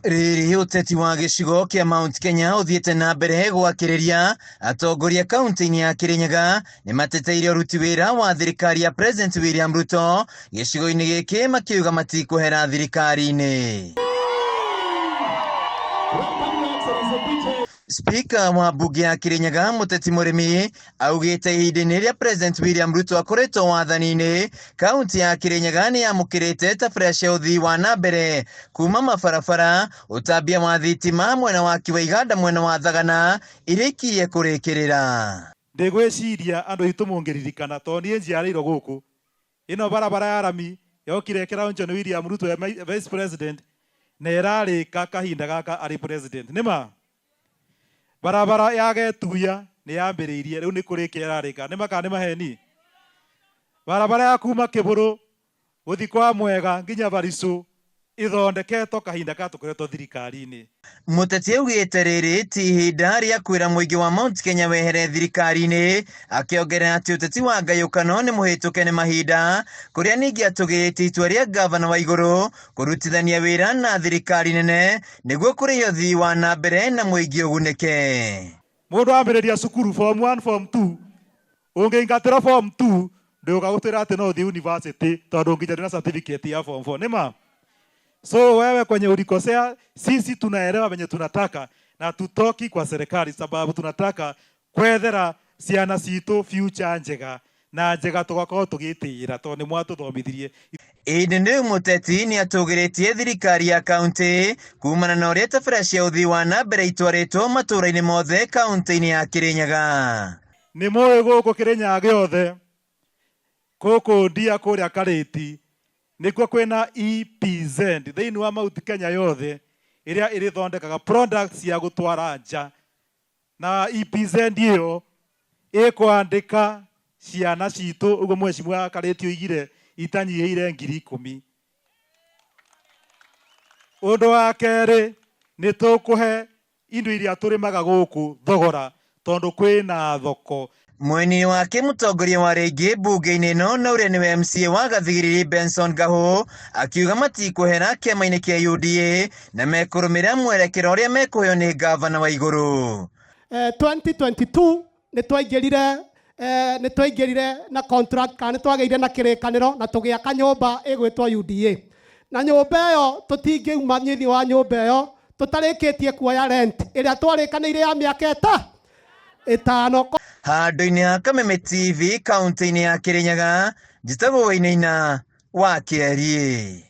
Rĩrĩ ũteti wa gĩcigo kĩa Mount Kenya ũthiĩte na mbere gwakĩrĩria, atongoria kaunti-inĩ ya Kirinyaga nĩ mateteire ũruti wĩra wa thirikari ya President William Ruto gĩcigo-inĩ gĩkĩ, makiuga matikwehera thirikari-inĩ. Spika wa mbunge ya Kirinyaga Mũteti Mũrĩmi augĩte ihinda-inĩ rĩrĩa President William Ruto akoretwo wathani-inĩ, kaunti ya Kirinyaga nĩ yamũkĩrĩte tabarĩra cia ũthii wa na mbere kuma mabarabara, ũtambia wa thitima mwena wa waki wa iganda mwena wa Thagana iria ikirie kũrĩkĩrĩra. Ndigwiciria andu aitu mungiririkana to nie njiarirwo guku. Ino barabara ya rami yokire ĩkĩraunchwo nĩ William Ruto e vice president na ĩrarĩka kahinda gaka arĩ president. Nĩma barabara ya Getuya nĩ yambĩrĩirie, rĩu nĩ kũrĩkia ĩrarĩka. Nĩma kana nĩ maheni? Barabara ya kuma Kĩbũrũ gũthiĩ kwa Mwega nginya Barisũ ithondeketwo kahinda ka tũkoretwo thirikari-inĩ. Mũteti augĩte rĩrĩ ti ihinda rĩa kwĩra mũingĩ wa Mount Kenya wehere thirikari-inĩ, akĩongerera atĩ ũteti wa ngayũkano nĩ mũhĩtũke nĩ mahinda, kũrĩa ningĩ atũgĩrĩtie itua rĩa ngavana wa igũrũ kũrutithania wĩra na thirikari nene nĩguo kũrĩhe ũthii wa na mbere na mũingĩ ũgunĩke. Mũndũ ambĩrĩria cukuru form 1, form 2, ũngĩingatĩrwo form 2 ndũga gũtwĩra atĩ no ũthiĩ university tondũ nginya ndĩna certificate ya form 4. Nĩma? So wewe kwenye ulikosea, sisi tunaelewa venye tunataka na tutoki kwa serikali sababu tunataka kwethera ciana citũ future njega na njega tugakorwo tũgĩtĩĩra tondũ nĩ mwatũthomithirie. Ĩndĩ rĩu mũteti nĩ atũgĩrĩtie thirikari ya kaunti kumana na ũrĩa tabarĩra cia ũthii wa na mbere itwarĩtwo matũũra-inĩ mothe kaunti-inĩ ya Kirinyaga. Nĩ mũĩ gũkũ Kĩrĩnyaga gĩothe, gũkũ ndia kũrĩa Karĩti nĩkuo kwĩna EPZ thĩinĩ wa Mount Kenya yothe ĩrĩa ĩrĩthondekaga products cia gũtwara nja, na EPZ ĩyo ĩkwandĩka ciana citũ ũguo mheshimiwa Karĩti oigire itanyihĩire 10,000. Ũndũ wa kerĩ, nĩ tũkũhe indo iria tũrĩmaga gũkũ thogora tondũ kwĩna thoko. Mwena wake mũtongoria wa rĩngĩ mbunge-inĩ ĩno na ũrĩa nĩwe MCA wa Gathigiriri Benson Gahu akiuga matikwehera kĩama-inĩ kĩa UDA na mekũrũmĩrĩra mwerekero ũrĩa mekũheo nĩ ngavana wa igũrũ. 2022 nĩ twaingĩrire na contract kana nĩ twagĩire na kĩrĩkanĩro na tũgĩaka nyũmba ĩgwĩtwo UDA, na nyũmba ĩyo tũtingĩuma thĩinĩ wa nyũmba ĩyo tũtarĩkĩtie kuoya rent ĩrĩa twarĩkanĩire ya mĩaka 5. Handũ-inĩ ha Kameme TV kaunti-inĩ ya Kirinyaga, njĩtagwo Wainaina wa Kĩariĩ.